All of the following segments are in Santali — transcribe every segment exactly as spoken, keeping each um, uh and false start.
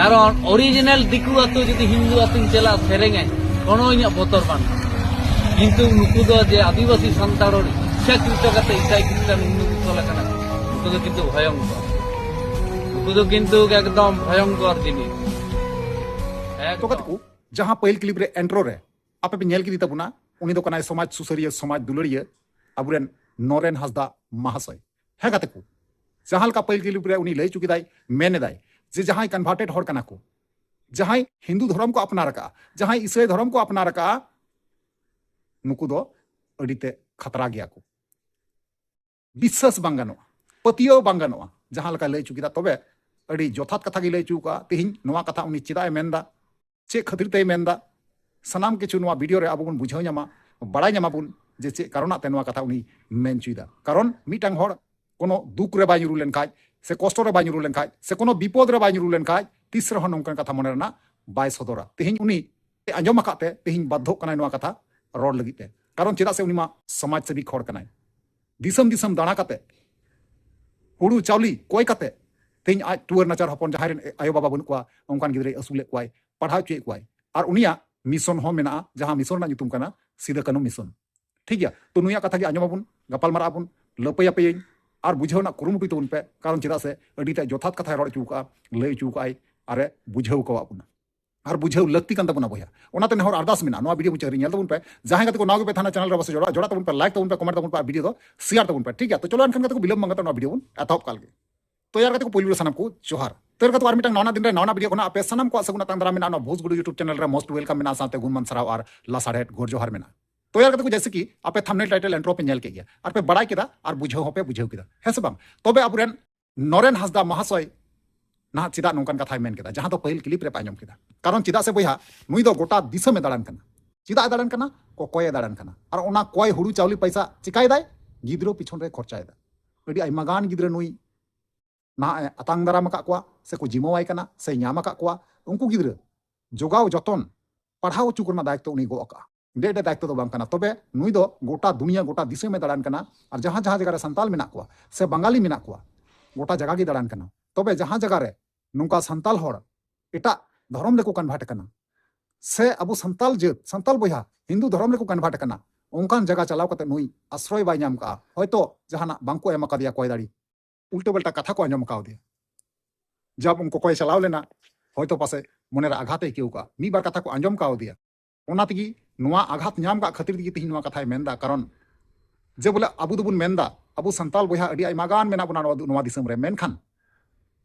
ᱠᱟᱨᱚᱱ ᱚᱨᱤᱡᱤᱱᱟᱞ ᱫᱤᱠᱩ ᱟᱹᱛᱩ ᱡᱩᱫᱤ ᱦᱤᱱᱫᱩ ᱟᱹᱛᱩᱧ ᱪᱟᱞᱟᱜᱼᱟ, ᱥᱮᱨᱮᱧᱟᱹᱧ, ᱠᱳᱱᱳ ᱤᱧᱟᱹᱜ ᱵᱚᱛᱚᱨ ᱵᱟᱹᱱᱩᱜᱼᱟ᱾ ᱠᱤᱱᱛᱩ ᱱᱩᱠᱩ ᱫᱚ ᱡᱮ ᱟᱹᱫᱤᱵᱟᱹᱥᱤ ᱥᱟᱱᱛᱟᱲ ᱦᱚᱲ ᱤᱪᱪᱷᱟᱠᱨᱤᱛᱚ ᱠᱟᱛᱮ ᱤᱪᱪᱷᱟᱠᱨᱤᱛᱚ ᱱᱩᱠᱩ ᱠᱚ ᱞᱮᱠᱟᱱᱟ, ᱱᱩᱠᱩ ᱫᱚ ᱠᱤᱱᱛᱩ ᱵᱷᱚᱭᱚᱝᱠᱚᱨ᱾ ᱱᱩᱠᱩ ᱫᱚ ᱠᱤᱱᱛᱩ ᱮᱠᱫᱚᱢ ᱵᱷᱚᱭᱚᱝᱠᱚᱨ ᱡᱤᱱᱤᱥ᱾ ᱛᱚ ᱜᱟᱛᱮ ᱠᱚ, ᱡᱟᱦᱟᱸ ᱯᱟᱹᱦᱤᱞ clip ᱨᱮ intro ᱨᱮ ᱟᱯᱮ ᱯᱮ ᱧᱮᱞ ᱠᱮᱫᱮ ᱛᱟᱵᱚᱱᱟ, ᱩᱱᱤ ᱫᱚ ᱠᱟᱱᱟᱭ ᱥᱚᱢᱟᱡᱽ ᱥᱩᱥᱟᱹᱨᱤᱭᱟᱹ, ᱥᱚᱢᱟᱡᱽ ᱫᱩᱞᱟᱹᱲᱤᱭᱟᱹ, ᱟᱵᱚᱨᱮᱱ ᱱᱚᱨᱮᱱ ᱦᱟᱸᱥᱫᱟ ᱢᱟᱦᱟᱥᱚᱭ᱾ ᱦᱮᱸ ᱜᱟᱛᱮ ᱠᱚ, ᱡᱟᱦᱟᱸ ᱞᱮᱠᱟ ᱯᱟᱹᱦᱤᱞ clip ᱨᱮ ᱩᱱᱤ ᱞᱟᱹᱭ ᱪᱩ ᱠᱮᱫᱟᱭ, ᱢᱮᱱ ᱮᱫᱟᱭ ᱡᱮ ᱡᱟᱦᱟᱸᱭ converted ᱦᱚᱲ ᱠᱟᱱᱟ ᱠᱚ, ᱡᱟᱦᱟᱸᱭ ᱦᱤᱱᱫᱩ ᱫᱷᱚᱨᱚᱢ ᱠᱚ ᱟᱯᱱᱟᱨ ᱟᱠᱟᱫᱼᱟ, ᱡᱟᱦᱟᱸᱭ ᱤᱥᱟᱹᱭ ᱫᱷᱚᱨᱚᱢ ᱠᱚ ᱟᱯᱱᱟᱨ ᱟᱠᱟᱫᱼᱟ, ᱱᱩᱠᱩ ᱫᱚ ᱟᱹᱰᱤ ᱛᱮ ᱠᱷᱟᱛᱨᱟ ᱜᱮᱭᱟ ᱠᱚ, ᱵᱤᱥᱥᱟᱥ ᱵᱟᱝ ᱜᱟᱱᱚᱜᱼᱟ, ᱯᱟᱹᱛᱭᱟᱹᱣ ᱵᱟᱝ ᱜᱟᱱᱚᱜᱼᱟ, ᱡᱟᱦᱟᱸ ᱞᱮᱠᱟᱭ ᱞᱟᱹᱭ ᱪᱩ ᱠᱮᱫᱟ᱾ ᱛᱚᱵᱮ ᱟᱹᱰᱤ ᱡᱚᱛᱷᱟᱛ ᱠᱟᱛᱷᱟ ᱜᱮᱭ ᱞᱟᱹᱭ ᱪᱩ ᱠᱟᱜᱼᱟ᱾ ᱛᱮᱦᱮᱧ ᱱᱚᱣᱟ ᱠᱟᱛᱷᱟ ᱩᱱᱤ ᱪᱮᱫᱟᱜ ᱮ ᱢᱮᱱᱫᱟ, ᱪᱮᱫ ᱠᱷᱟᱹᱛᱤᱨ ᱛᱮᱭ ᱢᱮᱱᱫᱟ, ᱥᱟᱱᱟᱢ ᱠᱤᱪᱷᱩ ᱱᱚᱣᱟ video ᱨᱮ ᱟᱵᱚ ᱵᱚᱱ ᱵᱩᱡᱷᱟᱹᱣ ᱧᱟᱢᱟ, ᱵᱟᱲᱟᱭ ᱧᱟᱢᱟᱵᱚᱱ ᱡᱮ ᱪᱮᱫ ᱠᱟᱨᱚᱱᱟᱜ ᱛᱮ ᱱᱚᱣᱟ ᱠᱟᱛᱷᱟ ᱩᱱᱤ ᱢᱮᱱ ᱪᱩᱭᱫᱟ᱾ ᱠᱟᱨᱚᱱ ᱢᱤᱫᱴᱟᱝ ᱦᱚᱲ ᱠᱳᱱᱳ ᱫᱩᱠ ᱨᱮ ᱵᱟᱭ ᱧᱩᱨᱩ ᱞᱮᱱᱠᱷᱟᱡ, ᱥᱮ ᱠᱚᱥᱴᱚ ᱨᱮ ᱵᱟᱭ ᱧᱩᱨᱩ ᱞᱮᱱᱠᱷᱟᱡ, ᱥᱮ ᱠᱳᱱᱳ ᱵᱤᱯᱚᱫ ᱨᱮ ᱵᱟᱭ ᱧᱩᱨᱩ ᱞᱮᱱᱠᱷᱟᱡ, ᱛᱤᱥ ᱨᱮᱦᱚᱸ ᱱᱚᱝᱠᱟᱱ ᱠᱟᱛᱷᱟ ᱢᱚᱱᱮ ᱨᱮᱱᱟᱜ ᱵᱟᱭ ᱥᱚᱫᱚᱨᱟ᱾ ᱛᱮᱦᱮᱧ ᱩᱱᱤ ᱟᱸᱡᱚᱢ ᱟᱠᱟᱫ ᱛᱮ ᱛᱮᱦᱮᱧ ᱵᱟᱫᱽᱫᱷᱚᱜ ᱠᱟᱱᱟᱭ ᱱᱚᱣᱟ ᱠᱟᱛᱷᱟ ᱨᱚᱲ ᱞᱟᱹᱜᱤᱫ ᱛᱮ, ᱠᱟᱨᱚᱱ ᱪᱮᱫᱟᱜ ᱥᱮ ᱩᱱᱤ ᱢᱟ ᱥᱚᱢᱟᱡᱽ ᱥᱮᱵᱤᱠ ᱦᱚᱲ ᱠᱟᱱᱟᱭ᱾ ᱫᱤᱥᱚᱢ ᱫᱤᱥᱚᱢ ᱫᱟᱬᱟ ᱠᱟᱛᱮ, ᱦᱩᱲᱩ ᱪᱟᱣᱞᱮ ᱠᱚᱭ ᱠᱟᱛᱮ, ᱛᱮᱦᱮᱧ ᱟᱡ ᱴᱩᱣᱟᱹᱨ ᱱᱟᱪᱟᱨ ᱦᱚᱯᱚᱱ ᱡᱟᱦᱟᱸᱭ ᱨᱮᱱ ᱟᱭᱳ ᱵᱟᱵᱟ ᱵᱟᱹᱱᱩᱜ ᱠᱚᱣᱟ, ᱚᱱᱠᱟᱱ ᱜᱤᱫᱽᱨᱟᱹᱭ ᱟᱹᱥᱩᱞᱮᱫ ᱠᱚᱣᱟᱭ, ᱯᱟᱲᱦᱟᱣ ᱦᱚᱪᱚᱭᱮᱫ ᱠᱚᱣᱟᱭ᱾ ᱟᱨ ᱩᱱᱤᱭᱟᱜ mission ᱦᱚᱸ ᱢᱮᱱᱟᱜᱼᱟ, ᱡᱟᱦᱟᱸ mission ᱨᱮᱱᱟᱜ ᱧᱩᱛᱩᱢ ᱠᱟᱱᱟ ᱥᱤᱫᱩ ᱠᱟᱹᱱᱦᱩ mission᱾ ᱴᱷᱤᱠ ᱜᱮᱭᱟ, ᱛᱚ ᱱᱩᱭᱟᱜ ᱠᱟᱛᱷᱟ ᱜᱮ ᱟᱸᱡᱚᱢ ᱟᱵᱚᱱ, ᱜᱟᱯᱟᱞ ᱢᱟᱨᱟᱜ ᱟᱵᱚᱱ, ᱞᱟᱹᱯᱟᱹᱭ ᱟᱯᱮᱭᱟᱹᱧ, ᱟᱨ ᱵᱩᱡᱷᱟᱹᱣ ᱨᱮᱱᱟᱜ ᱠᱩᱨᱩᱢᱩᱴᱩᱭ ᱛᱟᱵᱚᱱ ᱯᱮ, ᱠᱟᱨᱚᱱ ᱪᱮᱫᱟᱜ ᱥᱮ ᱟᱹᱰᱤ ᱛᱮᱫ ᱡᱚᱛᱷᱟᱛ ᱠᱟᱛᱷᱟᱭ ᱨᱚᱲ ᱦᱚᱪᱚ ᱠᱟᱜᱼᱟ, ᱞᱟᱹᱭ ᱦᱚᱪᱚ ᱠᱟᱜᱼᱟᱭ, ᱟᱨᱮ ᱵᱩᱡᱷᱟᱹᱣ ᱠᱟᱣᱟᱜ ᱵᱚᱱᱟ᱾ ᱟᱨ ᱵᱩᱡᱷᱟᱹᱣ ᱞᱟᱹᱠᱛᱤ ᱠᱟᱱ ᱛᱟᱵᱚᱱᱟ ᱵᱚᱭᱦᱟ᱾ ᱚᱱᱟᱛᱮ ᱱᱮᱦᱚᱨ ᱟᱨᱫᱟᱥ ᱢᱮᱱᱟᱜᱼᱟ, ᱱᱚᱣᱟ video ᱢᱩᱪᱟᱹᱫ ᱨᱮ ᱧᱮᱞ ᱛᱟᱵᱚᱱ ᱯᱮ᱾ ᱡᱟᱦᱟᱸᱭ ᱜᱟᱛᱮ ᱠᱚ ᱱᱟᱣᱟ ᱜᱮᱯᱮ ᱛᱟᱦᱮᱱᱟ channel ᱨᱮ, ᱚᱵᱚᱥᱥᱳᱭ ᱡᱚᱲᱟᱣ, ᱡᱚᱲᱟᱣ ᱛᱟᱵᱚᱱ ᱯᱮ, like ᱛᱟᱵᱚᱱ ᱯᱮ, comment ᱛᱟᱵᱚᱱ ᱯᱮ, ᱟᱨ video ᱫᱚ share ᱛᱟᱵᱚᱱ ᱯᱮ, ᱴᱷᱤᱠ ᱜᱮᱭᱟ? ᱛᱚ ᱪᱚᱞᱚ ᱮᱱᱠᱷᱟᱱ ᱜᱟᱛᱮ ᱠᱚ ᱵᱤᱞᱚᱢ ᱵᱟᱝ ᱠᱟᱛᱮ ᱱᱚᱣᱟ video ᱵᱚᱱ ᱮᱛᱚᱦᱚᱵ ᱠᱟᱜ ᱞᱮᱜᱮ᱾ ᱛᱚ ᱭᱟᱨ ᱜᱟᱛᱮ ᱠᱚ, ᱯᱩᱭᱞᱩ ᱨᱮ ᱥᱟᱱᱟᱢ ᱠᱚ ᱡᱚᱦᱟᱨ᱾ ᱛᱚ ᱭᱟᱨ ᱜᱟᱛᱮ ᱠᱚ, ᱟᱨ ᱢᱤᱫᱴᱟᱝ ᱱᱟᱣᱟ ᱫᱤᱱ ᱨᱮ ᱱᱟᱣᱟ video ᱠᱷᱚᱱᱟᱜ ᱟᱯᱮ ᱥᱟᱱᱟᱢ ᱠᱚᱣᱟᱜ ᱥᱟᱹᱜᱩᱱ ᱟᱛᱟᱝ ᱫᱟᱨᱟᱢ ᱢᱮᱱᱟᱜᱼᱟ ᱱᱚᱣᱟ ᱵᱷᱳᱡᱽ ᱜᱩᱰᱩ YouTube channel ᱨᱮ᱾ most welcome ᱢᱮᱱᱟᱜᱼᱟ, ᱥᱟᱶᱛᱮ ᱜᱩᱱᱢᱟᱱ ᱥᱟᱨᱦᱟᱣ ᱟᱨ ᱞᱟᱥᱟᱲᱦᱮᱫ ᱜᱚᱰ ᱡᱚᱦᱟᱨ ᱢᱮᱱᱟᱜᱼᱟ᱾ ᱛᱚ ᱭᱟᱨ ᱜᱟᱛᱮ ᱠᱚ, ᱡᱮᱭᱥᱮ ᱠᱤ ᱟᱯᱮ thumbnail, title, intro ᱯᱮ ᱧᱮᱞ ᱠᱮᱫ ᱜᱮᱭᱟ, ᱟᱨ ᱯᱮ ᱵᱟᱲᱟᱭ ᱠᱮᱫᱟ, ᱟᱨ ᱵᱩᱡᱷᱟᱹᱣ ᱦᱚᱸᱯᱮ ᱵᱩᱡᱷᱟᱹᱣ ᱠᱮᱫᱟ, ᱦᱮᱸ ᱥᱮ ᱵᱟᱝ? ᱛᱚᱵᱮ ᱟᱵᱚᱨᱮᱱ ᱱᱚᱨᱮᱱ ᱦᱟᱸᱥᱫᱟ ᱢᱟᱦᱟᱥᱚᱭ ᱱᱟᱦᱟᱜ ᱪᱮᱫᱟᱜ ᱱᱚᱝᱠᱟᱱ ᱠᱟᱛᱷᱟᱭ ᱢᱮᱱ ᱠᱮᱫᱟ, ᱡᱟᱦᱟᱸ ᱫᱚ ᱯᱟᱹᱦᱤᱞ clip ᱨᱮ ᱯᱮ ᱟᱸᱡᱚᱢ ᱠᱮᱫᱟ? ᱠᱟᱨᱚᱱ ᱪᱮᱫᱟᱜ ᱥᱮ ᱵᱚᱭᱦᱟ, ᱱᱩᱭ ᱫᱚ ᱜᱚᱴᱟ ᱫᱤᱥᱚᱢᱮ ᱫᱟᱬᱟᱱ ᱠᱟᱱᱟ᱾ ᱪᱮᱫᱟᱜ ᱮ ᱫᱟᱬᱟᱱ ᱠᱟᱱᱟ? ᱠᱚᱠᱚᱭᱮ ᱫᱟᱬᱟᱱ ᱠᱟᱱᱟ᱾ ᱟᱨ ᱚᱱᱟ ᱠᱚᱭ ᱦᱩᱲᱩ ᱪᱟᱣᱞᱮ ᱯᱚᱭᱥᱟ ᱪᱤᱠᱟᱭᱮᱫᱟᱭ? ᱜᱤᱫᱽᱨᱟᱹ ᱯᱤᱪᱷᱚᱱ ᱨᱮ ᱠᱷᱚᱨᱪᱟᱭᱮᱫᱟ᱾ ᱟᱹᱰᱤ ᱟᱭᱢᱟ ᱜᱟᱱ ᱜᱤᱫᱽᱨᱟᱹ ᱱᱩᱭ ᱱᱟᱦᱟᱜ ᱮ ᱟᱛᱟᱝ ᱫᱟᱨᱟᱢ ᱟᱠᱟᱫ ᱠᱚᱣᱟ, ᱥᱮᱠᱚ ᱡᱤᱢᱟᱹᱣᱟᱭ ᱠᱟᱱᱟ, ᱥᱮ ᱧᱟᱢ ᱟᱠᱟᱫ ᱠᱚᱣᱟ᱾ ᱩᱱᱠᱩ ᱜᱤᱫᱽᱨᱟᱹ ᱡᱚᱜᱟᱣ ᱡᱚᱛᱚᱱ, ᱯᱟᱲᱦᱟᱣ ᱦᱚᱪᱚ ᱠᱚ ᱨᱮᱱᱟᱜ ᱫᱟᱭᱤᱛᱛᱚ ᱩᱱᱤ ᱜᱚᱜ ᱟᱠᱟᱫᱼᱟ᱾ ᱰᱮ ᱰᱮ ᱫᱟᱭᱤᱛᱛᱚ ᱫᱚ ᱵᱟᱝ ᱠᱟᱱᱟ᱾ ᱛᱚᱵᱮ ᱱᱩᱭ ᱫᱚ ᱜᱚᱴᱟ ᱫᱩᱱᱤᱭᱟᱹ, ᱜᱚᱴᱟ ᱫᱤᱥᱚᱢᱮ ᱫᱟᱬᱟᱱ ᱠᱟᱱᱟ᱾ ᱟᱨ ᱡᱟᱦᱟᱸ ᱡᱟᱦᱟᱸ ᱡᱟᱭᱜᱟ ᱨᱮ ᱥᱟᱱᱛᱟᱞ ᱢᱮᱱᱟᱜ ᱠᱚᱣᱟ ᱥᱮ ᱵᱟᱝᱜᱟᱞᱤ ᱢᱮᱱᱟᱜ ᱠᱚᱣᱟ, ᱜᱚᱴᱟ ᱡᱟᱭᱜᱟ ᱜᱮ ᱫᱟᱬᱟᱱ ᱠᱟᱱᱟ᱾ ᱛᱚᱵᱮ ᱡᱟᱦᱟᱸ ᱡᱟᱭᱜᱟ ᱨᱮ ᱱᱚᱝᱠᱟ ᱥᱟᱱᱛᱟᱞ ᱦᱚᱲ ᱮᱴᱟᱜ ᱫᱷᱚᱨᱚᱢ ᱨᱮᱠᱚ ᱠᱚᱱᱵᱷᱟᱨᱴ ᱟᱠᱟᱱᱟ, ᱥᱮ ᱟᱵᱚ ᱥᱟᱱᱛᱟᱞ ᱡᱟᱹᱛ, ᱥᱟᱱᱛᱟᱞ ᱵᱚᱭᱦᱟ ᱦᱤᱱᱫᱩ ᱫᱷᱚᱨᱚᱢ ᱨᱮᱠᱚ ᱠᱚᱱᱵᱷᱟᱨᱴ ᱟᱠᱟᱱᱟ, ᱚᱱᱠᱟᱱ ᱡᱟᱭᱜᱟ ᱪᱟᱞᱟᱣ ᱠᱟᱛᱮ ᱱᱩᱭ ᱟᱥᱨᱚᱭ ᱵᱟᱭ ᱧᱟᱢ ᱠᱟᱜᱼᱟ᱾ ᱦᱚᱭᱛᱚ ᱡᱟᱦᱟᱱᱟᱜ ᱵᱟᱝᱠᱚ ᱮᱢ ᱟᱠᱟᱫᱮᱭᱟ ᱠᱚᱭ ᱫᱟᱲᱮ, ᱩᱞᱴᱟᱹ ᱯᱟᱞᱴᱟ ᱠᱟᱛᱷᱟ ᱠᱚ ᱟᱸᱡᱚᱢ ᱠᱟᱣᱫᱮᱭᱟ᱾ ᱡᱟᱵ ᱩᱱᱠᱩ ᱠᱚᱭ ᱪᱟᱞᱟᱣ ᱞᱮᱱᱟ, ᱦᱚᱭᱛᱚ ᱯᱟᱥᱮᱡ ᱢᱚᱱᱮᱨᱮ ᱟᱜᱷᱟᱛ ᱮ ᱟᱹᱭᱠᱟᱹᱣ ᱠᱟᱜᱼᱟ, ᱢᱤᱫ ᱵᱟᱨ ᱠᱟᱛᱷᱟ ᱠᱚ ᱟᱸᱡᱚᱢ ᱠᱟᱣᱫᱮᱭᱟ᱾ ᱚᱱᱟ ᱛᱮᱜᱮ ᱱᱚᱣᱟ ᱟᱜᱷᱟᱛ ᱧᱟᱢ ᱠᱟᱜ ᱠᱷᱟᱹᱛᱤᱨ ᱛᱮᱜᱮ ᱛᱮᱦᱮᱧ ᱱᱚᱣᱟ ᱠᱟᱛᱷᱟᱭ ᱢᱮᱱᱫᱟ᱾ ᱠᱟᱨᱚᱱ ᱡᱮ ᱵᱚᱞᱮ ᱟᱵᱚ ᱫᱚᱵᱚᱱ ᱢᱮᱱᱫᱟ, ᱟᱵᱚ ᱥᱟᱱᱛᱟᱞ ᱵᱚᱭᱦᱟ ᱟᱹᱰᱤ ᱟᱭᱢᱟ ᱜᱟᱱ ᱢᱮᱱᱟᱜ ᱵᱚᱱᱟ ᱱᱚᱣᱟ, ᱱᱚᱣᱟ ᱫᱤᱥᱚᱢ ᱨᱮ, ᱢᱮᱱᱠᱷᱟᱱ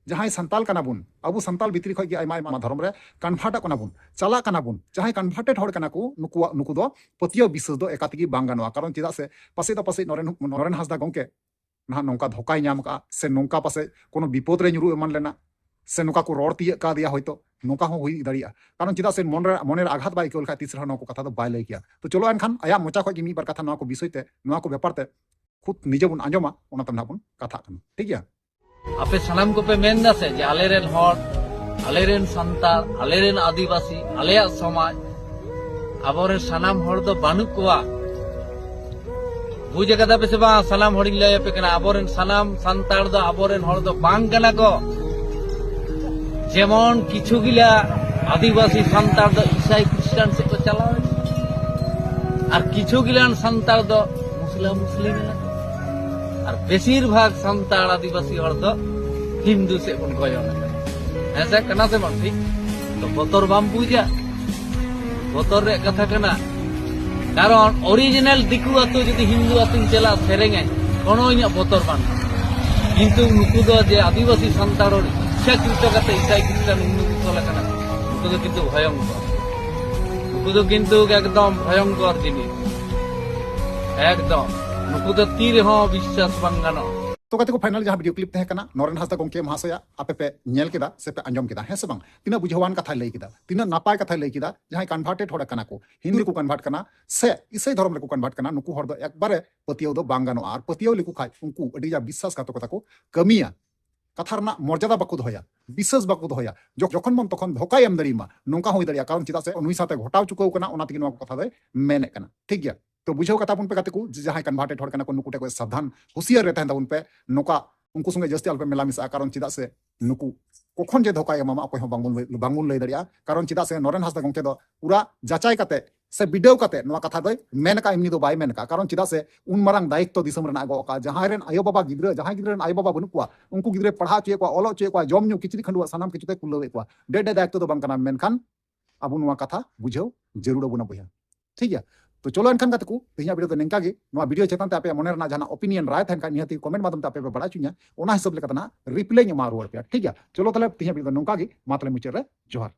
ᱡᱟᱦᱟᱸᱭ ᱥᱟᱱᱛᱟᱞ ᱠᱟᱱᱟ ᱵᱚᱱ, ᱟᱵᱚ ᱥᱟᱱᱛᱟᱞ ᱵᱷᱤᱛᱨᱤ ᱠᱷᱚᱡ ᱜᱮ ᱟᱭᱢᱟ ᱟᱭᱢᱟ ᱫᱷᱚᱨᱚᱢ ᱨᱮ ᱠᱚᱱᱵᱷᱟᱨᱴᱚᱜ ᱠᱟᱱᱟ ᱵᱚᱱ, ᱪᱟᱞᱟᱜ ᱠᱟᱱᱟ ᱵᱚᱱ᱾ ᱡᱟᱦᱟᱸᱭ ᱠᱚᱱᱵᱷᱟᱨᱴᱮᱰ ᱦᱚᱲ ᱠᱟᱱᱟ ᱠᱚ, ᱱᱩᱠᱩᱣᱟᱜ, ᱱᱩᱠᱩ ᱫᱚ ᱯᱟᱹᱛᱭᱟᱹᱣ ᱵᱤᱥᱥᱟᱹᱥ ᱫᱚ ᱮᱠᱟᱞ ᱛᱮᱜᱮ ᱵᱟᱝ ᱜᱟᱱᱚᱜᱼᱟ᱾ ᱠᱟᱨᱚᱱ ᱪᱮᱫᱟᱜ ᱥᱮ ᱯᱟᱥᱮᱡ ᱫᱚ ᱯᱟᱥᱮᱡ ᱱᱚᱨᱮᱱ, ᱱᱚᱨᱮᱱ ᱦᱟᱸᱥᱫᱟ ᱜᱚᱢᱠᱮ ᱱᱟᱦᱟᱜ ᱱᱚᱝᱠᱟ ᱫᱷᱳᱠᱟᱭ ᱧᱟᱢ ᱠᱟᱜᱼᱟ, ᱥᱮ ᱱᱚᱝᱠᱟ ᱯᱟᱥᱮᱡ ᱠᱳᱱᱳ ᱵᱤᱯᱚᱫ ᱨᱮ ᱧᱩᱨᱩ ᱮᱢᱟᱱ ᱞᱮᱱᱟ, ᱥᱮ ᱱᱚᱝᱠᱟ ᱠᱚ ᱨᱚᱲ ᱛᱤᱭᱟᱹᱜ ᱠᱟᱣᱫᱮᱭᱟ, ᱦᱚᱭᱛᱳ ᱱᱚᱝᱠᱟ ᱦᱚᱸ ᱦᱩᱭ ᱫᱟᱲᱮᱭᱟᱜᱼᱟ᱾ ᱠᱟᱨᱚᱱ ᱪᱮᱫᱟᱜ ᱥᱮ ᱢᱚᱱᱨᱮ, ᱢᱚᱱᱮᱨᱮ ᱟᱜᱷᱟᱛ ᱵᱟᱭ ᱟᱹᱭᱠᱟᱹᱣ ᱞᱮᱠᱷᱟᱡ ᱛᱤᱥ ᱨᱮᱦᱚᱸ ᱱᱚᱣᱟ ᱠᱚ ᱠᱟᱛᱷᱟ ᱫᱚ ᱵᱟᱭ ᱞᱟᱹᱭ ᱠᱮᱭᱟ᱾ ᱛᱚ ᱪᱚᱞᱚ ᱮᱱᱠᱷᱟᱱ ᱟᱭᱟᱜ ᱢᱚᱪᱟ ᱠᱷᱚᱡ ᱜᱮ ᱢᱤᱫ ᱵᱟᱨ ᱠᱟᱛᱷᱟ ᱱᱚᱣᱟ ᱠᱚ ᱵᱤᱥᱚᱭ ᱛᱮ, ᱱᱚᱣᱟ ᱠᱚ ᱵᱮᱯᱟᱨ ᱛᱮ ᱠᱷᱩᱫ ᱱᱤᱡᱮ ᱵᱚᱱ ᱟᱸᱡᱚᱢᱟ, ᱚᱱᱟ ᱛᱟᱭᱚᱢ ᱱᱟᱦᱟᱜ ᱵᱚᱱ ᱠᱟᱛᱷᱟᱜ ᱠᱟᱱᱟ᱾ ᱴᱷᱤᱠ ᱜᱮᱭᱟ? ᱟᱯᱮ ᱥᱟᱱᱟᱢ ᱠᱚᱯᱮ ᱢᱮᱱ ᱫᱟ ᱥᱮ ᱡᱮ ᱟᱞᱮᱨᱮᱱ ᱦᱚᱲ, ᱟᱞᱮᱨᱮᱱ ᱥᱟᱱᱛᱟᱲ, ᱟᱞᱮᱨᱮᱱ ᱟᱹᱫᱤᱵᱟᱹᱥᱤ, ᱟᱞᱮᱭᱟᱜ ᱥᱚᱢᱟᱡᱽ, ᱟᱵᱚᱨᱮᱱ ᱥᱟᱱᱟᱢ ᱦᱚᱲ ᱫᱚ ᱵᱟᱹᱱᱩᱜ ᱠᱚᱣᱟ᱾ ᱵᱩᱡᱽ ᱟᱠᱟᱫᱟ ᱯᱮ ᱥᱮ ᱵᱟᱝ? ᱥᱟᱱᱟᱢ ᱦᱚᱲᱤᱧ ᱞᱟᱹᱭ ᱟᱯᱮ ᱠᱟᱱᱟ, ᱟᱵᱚᱨᱮᱱ ᱥᱟᱱᱟᱢ ᱥᱟᱱᱛᱟᱲ ᱫᱚ ᱟᱵᱚᱨᱮᱱ ᱦᱚᱲ ᱫᱚ ᱵᱟᱝ ᱠᱟᱱᱟ ᱠᱚ᱾ ᱡᱮᱢᱚᱱ ᱠᱤᱪᱷᱩ ᱜᱤᱞᱟ ᱟᱹᱫᱤᱵᱟᱹᱥᱤ ᱥᱟᱱᱛᱟᱲ ᱫᱚ ᱤᱥᱟᱭ ᱠᱷᱨᱤᱥᱴᱟᱱ ᱥᱮᱫ ᱠᱚ ᱪᱟᱞᱟᱣ ᱮᱱᱟ, ᱟᱨ ᱠᱤᱪᱷᱩ ᱜᱤᱞᱟᱱ ᱥᱟᱱᱛᱟᱲ ᱫᱚ ᱢᱩᱥᱞᱟᱹ ᱢᱩᱥᱞᱤᱢ ᱮᱱᱟ ᱠᱚ, ᱟᱨ ᱵᱮᱥᱤᱨ ᱵᱷᱟᱜᱽ ᱥᱟᱱᱛᱟᱲ ᱟᱹᱫᱤᱵᱟᱹᱥᱤ ᱦᱚᱲ ᱫᱚ ᱦᱤᱱᱫᱩ ᱥᱮᱫ ᱵᱚᱱ ᱠᱚᱭᱚᱜ ᱮᱱᱟ᱾ ᱦᱮᱸ ᱥᱮ, ᱠᱟᱱᱟ ᱥᱮ ᱵᱟᱝ ᱴᱷᱤᱠ? ᱛᱚ ᱵᱚᱛᱚᱨ ᱵᱟᱢ ᱵᱩᱡᱟ? ᱵᱚᱛᱚᱨ ᱨᱮᱭᱟᱜ ᱠᱟᱛᱷᱟ ᱠᱟᱱᱟ᱾ ᱠᱟᱨᱚᱱ ᱚᱨᱤᱡᱤᱱᱟᱞ ᱫᱤᱠᱩ ᱟᱹᱛᱩ ᱡᱩᱫᱤ ᱦᱤᱱᱫᱩ ᱟᱹᱛᱩᱧ ᱪᱟᱞᱟᱜ ᱥᱮᱨᱮᱧᱟᱹᱧ, ᱠᱳᱱᱳ ᱤᱧᱟᱹᱜ ᱵᱚᱛᱚᱨ ᱵᱟᱝ᱾ ᱠᱤᱱᱛᱩ ᱱᱩᱠᱩ ᱫᱚ ᱡᱮ ᱟᱹᱫᱤᱵᱟᱹᱥᱤ ᱥᱟᱱᱛᱟᱲ ᱦᱚᱲ ᱤᱪᱪᱷᱟᱠᱨᱤᱛᱚ ᱠᱟᱛᱮ ᱤᱥᱟᱭ ᱠᱷᱨᱤᱥᱴᱟᱱ ᱦᱤᱱᱫᱩ ᱠᱚ ᱞᱮᱠᱟᱱᱟ, ᱱᱩᱠᱩ ᱫᱚ ᱠᱤᱱᱛᱩ ᱵᱷᱚᱭᱚᱝᱠᱚᱨ᱾ ᱱᱩᱠᱩ ᱫᱚ ᱠᱤᱱᱛᱩ ᱮᱠᱫᱚᱢ ᱵᱷᱚᱭᱚᱝᱠᱚᱨ ᱡᱤᱱᱤᱥ᱾ ᱮᱠᱫᱚᱢ᱾ ᱱᱩᱠᱩ ᱫᱚ ᱛᱤ ᱨᱮᱦᱚᱸ ᱵᱤᱥᱥᱟᱥ ᱵᱟᱝ ᱜᱟᱱᱚᱜᱼᱟ᱾ ᱛᱚ ᱜᱟᱛᱮ ᱠᱚ, ᱯᱷᱟᱭᱱᱟᱞ ᱡᱟᱦᱟᱸ ᱵᱷᱤᱰᱤᱭᱳ ᱠᱞᱤᱯ ᱛᱟᱦᱮᱸ ᱠᱟᱱᱟ ᱱᱚᱨᱮᱱ ᱦᱟᱸᱥᱫᱟ ᱜᱚᱢᱠᱮ ᱢᱟᱦᱟᱥᱚᱭᱟ, ᱟᱯᱮ ᱯᱮ ᱧᱮᱞ ᱠᱮᱫᱟ ᱥᱮ ᱯᱮ ᱟᱸᱡᱚᱢ ᱠᱮᱫᱟ, ᱦᱮᱸ ᱥᱮ ᱵᱟᱝ? ᱛᱤᱱᱟᱹᱜ ᱵᱩᱡᱷᱟᱹᱣᱟᱱ ᱠᱟᱛᱷᱟᱭ ᱞᱟᱹᱭ ᱠᱮᱫᱟ, ᱛᱤᱱᱟᱹᱜ ᱱᱟᱯᱟᱭ ᱠᱟᱛᱷᱟᱭ ᱞᱟᱹᱭ ᱠᱮᱫᱟ᱾ ᱡᱟᱦᱟᱸᱭ ᱠᱚᱱᱵᱷᱟᱨᱴᱮᱰ ᱦᱚᱲ ᱠᱟᱱᱟ ᱠᱚ, ᱦᱤᱱᱫᱩ ᱨᱮᱠᱚ ᱠᱚᱱᱵᱷᱟᱨᱴ ᱠᱟᱱᱟ ᱥᱮ ᱤᱥᱟᱹᱭ ᱫᱷᱚᱨᱚᱢ ᱨᱮᱠᱚ ᱠᱚᱱᱵᱷᱟᱨᱴ ᱠᱟᱱᱟ, ᱱᱩᱠᱩ ᱦᱚᱲ ᱫᱚ ᱮᱠᱵᱟᱨᱮ ᱯᱟᱹᱛᱭᱟᱹᱣ ᱫᱚ ᱵᱟᱝ ᱜᱟᱱᱚᱜᱼᱟ᱾ ᱟᱨ ᱯᱟᱹᱛᱭᱟᱹᱣ ᱞᱮᱠᱚ ᱠᱷᱟᱡ ᱩᱱᱠᱩ ᱟᱹᱰᱤ ᱡᱟ ᱵᱤᱥᱥᱟᱥ ᱜᱷᱟᱛᱚᱠᱚᱛᱟ ᱠᱚ ᱠᱟᱹᱢᱤᱭᱟ, ᱠᱟᱛᱷᱟ ᱨᱮᱱᱟᱜ ᱢᱚᱨᱡᱟᱫᱟ ᱵᱟᱠᱚ ᱫᱚᱦᱚᱭᱟ, ᱵᱤᱥᱥᱟᱥ ᱵᱟᱠᱚ ᱫᱚᱦᱚᱭᱟ᱾ ᱡᱚ-, ᱡᱚᱠᱷᱚᱱ ᱢᱚᱱ ᱛᱚᱠᱷᱚᱱ ᱫᱷᱳᱠᱟᱭ ᱮᱢ ᱫᱟᱲᱮᱭᱟᱢᱟ, ᱱᱚᱝᱠᱟ ᱦᱚᱸ ᱦᱩᱭ ᱫᱟᱲᱮᱭᱟᱜᱼᱟ᱾ ᱠᱟᱨᱚᱱ ᱪᱮᱫᱟᱜ ᱥᱮ ᱱᱩᱭ ᱥᱟᱶᱛᱮ ᱜᱷᱚᱴᱟᱣ ᱪᱩᱠᱟᱹᱣ ᱠᱟᱱᱟ, ᱚᱱᱟ ᱛᱮᱜᱮ ᱱᱚᱣᱟ ᱠᱚ ᱠᱟᱛᱷᱟ ᱫᱚᱭ ᱢᱮᱱᱮᱫ ᱠᱟᱱᱟ᱾ ᱴᱷᱤᱠ ᱜᱮᱭᱟ? ᱛᱚ ᱵᱩᱡᱷᱟᱹᱣ ᱠᱟᱛᱟ ᱵᱚᱱ ᱯᱮ ᱜᱟᱛᱮ ᱠᱚ, ᱡᱮ ᱡᱟᱦᱟᱸᱭ ᱠᱚᱱᱵᱷᱟᱨᱴᱮᱰ ᱦᱚᱲ ᱠᱟᱱᱟ ᱠᱚ, ᱱᱩᱠᱩ ᱴᱷᱮᱱ ᱠᱷᱚᱱ ᱥᱟᱵᱫᱷᱟᱱ, ᱦᱩᱥᱤᱭᱟᱨ ᱨᱮ ᱛᱟᱦᱮᱱ ᱛᱟᱵᱚᱱ ᱯᱮ᱾ ᱱᱚᱝᱠᱟ ᱩᱱᱠᱩ ᱥᱚᱸᱜᱮ ᱡᱟᱹᱥᱛᱤ ᱟᱞᱚᱯᱮ ᱢᱮᱞᱟ ᱢᱮᱥᱟᱜᱼᱟ, ᱠᱟᱨᱚᱱ ᱪᱮᱫᱟᱜ ᱥᱮ ᱱᱩᱠᱩ ᱠᱚᱠᱷᱚᱱ ᱡᱮ ᱫᱷᱳᱠᱟᱭ ᱮᱢᱟᱢᱟ, ᱚᱠᱚᱭ ᱦᱚᱸ ᱵᱟᱝᱵᱚᱱ ᱞᱟᱹᱭ, ᱵᱟᱝᱵᱚᱱ ᱞᱟᱹᱭ ᱫᱟᱲᱮᱭᱟᱜᱼᱟ᱾ ᱠᱟᱨᱚᱱ ᱪᱮᱫᱟᱜ ᱥᱮ ᱱᱚᱨᱮᱱ ᱦᱟᱸᱥᱫᱟ ᱜᱚᱢᱠᱮ ᱫᱚ ᱯᱩᱨᱟ ᱡᱟᱪᱟᱭ ᱠᱟᱛᱮ ᱥᱮ ᱵᱤᱰᱟᱹᱣ ᱠᱟᱛᱮ ᱱᱚᱣᱟ ᱠᱟᱛᱷᱟ ᱫᱚᱭ ᱢᱮᱱ ᱟᱠᱟᱫ, ᱮᱢᱱᱤ ᱫᱚ ᱵᱟᱭ ᱢᱮᱱ ᱟᱠᱟᱫ᱾ ᱠᱟᱨᱚᱱ ᱪᱮᱫᱟᱜ ᱥᱮ ᱩᱱ ᱢᱟᱨᱟᱝ ᱫᱟᱭᱤᱛᱛᱚ ᱫᱤᱥᱚᱢ ᱨᱮᱱᱟᱜ ᱜᱚᱜ ᱟᱠᱟᱫ, ᱡᱟᱦᱟᱸᱭ ᱨᱮᱱ ᱟᱭᱳ ᱵᱟᱵᱟ ᱜᱤᱫᱽᱨᱟᱹ, ᱡᱟᱦᱟᱸᱭ ᱜᱤᱫᱽᱨᱟᱹ ᱨᱮᱱ ᱟᱭᱳ ᱵᱟᱵᱟ ᱵᱟᱹᱱᱩᱜ ᱠᱚᱣᱟ, ᱩᱱᱠᱩ ᱜᱤᱫᱽᱨᱟᱹᱭ ᱯᱟᱲᱦᱟᱣ ᱦᱚᱪᱚᱭᱮᱫ ᱠᱚᱣᱟ, ᱚᱞᱚᱜ ᱦᱚᱪᱚᱭᱮᱫ ᱠᱚᱣᱟ, ᱡᱚᱢ ᱧᱩ ᱠᱤᱪᱨᱤᱡ ᱠᱷᱟᱹᱰᱩᱣᱟᱹᱜ ᱥᱟᱱᱟᱢ ᱠᱤᱪᱷᱩ ᱛᱮ ᱠᱩᱞᱟᱹᱣᱮᱫ ᱠᱚᱣᱟ᱾ ᱰᱮ ᱰᱮ ᱫᱟᱭᱤᱛᱛᱚ ᱫᱚ ᱵᱟᱝ ᱠᱟᱱᱟ, ᱢᱮᱱᱠᱷᱟᱱ ᱟᱵᱚ ᱱᱚᱣᱟ ᱠᱟᱛᱷᱟ ᱵᱩᱡᱷᱟᱹᱣ ᱡᱟᱹᱨᱩᱲ ᱟᱵᱚᱱᱟ ᱵᱚᱭᱦᱟ᱾ ᱴᱷᱤᱠ ᱜᱮᱭᱟ? ᱛᱚ ᱪᱚᱞᱚ ᱮᱱᱠᱷᱟᱱ ᱜᱟᱛᱮ ᱠᱚ, ᱛᱮᱦᱮᱧᱟᱜ video ᱫᱚ ᱱᱤᱝᱠᱟ ᱜᱮ᱾ ᱱᱚᱣᱟ video ᱪᱮᱛᱟᱱ ᱛᱮ ᱟᱯᱮᱭᱟᱜ ᱢᱚᱱᱮ ᱨᱮᱱᱟᱜ ᱡᱟᱦᱟᱱᱟᱜ opinion, ᱨᱟᱭ ᱛᱟᱦᱮᱱ ᱠᱷᱟᱱ ᱱᱤᱦᱟᱹᱛ ᱜᱮ comment ᱢᱟᱫᱽᱫᱷᱚᱢ ᱛᱮ ᱟᱯᱮ ᱯᱮ ᱵᱟᱲᱟᱭ ᱦᱚᱪᱚᱧᱟ, ᱚᱱᱟ ᱦᱤᱥᱟᱹᱵ ᱞᱮᱠᱟᱛᱮ ᱱᱟᱜ reply ᱤᱧ ᱮᱢᱟ ᱨᱩᱣᱟᱹᱲ ᱯᱮᱭᱟ᱾ ᱴᱷᱤᱠ ᱜᱮᱭᱟ? ᱪᱚᱞᱚ ᱛᱟᱦᱞᱮ ᱛᱮᱦᱮᱧᱟᱜ video ᱫᱚ ᱱᱚᱝᱠᱟ ᱜᱮ, ᱢᱟ ᱛᱟᱦᱞᱮ ᱢᱩᱪᱟᱹᱫ ᱨᱮ ᱡᱚᱦᱟᱨ᱾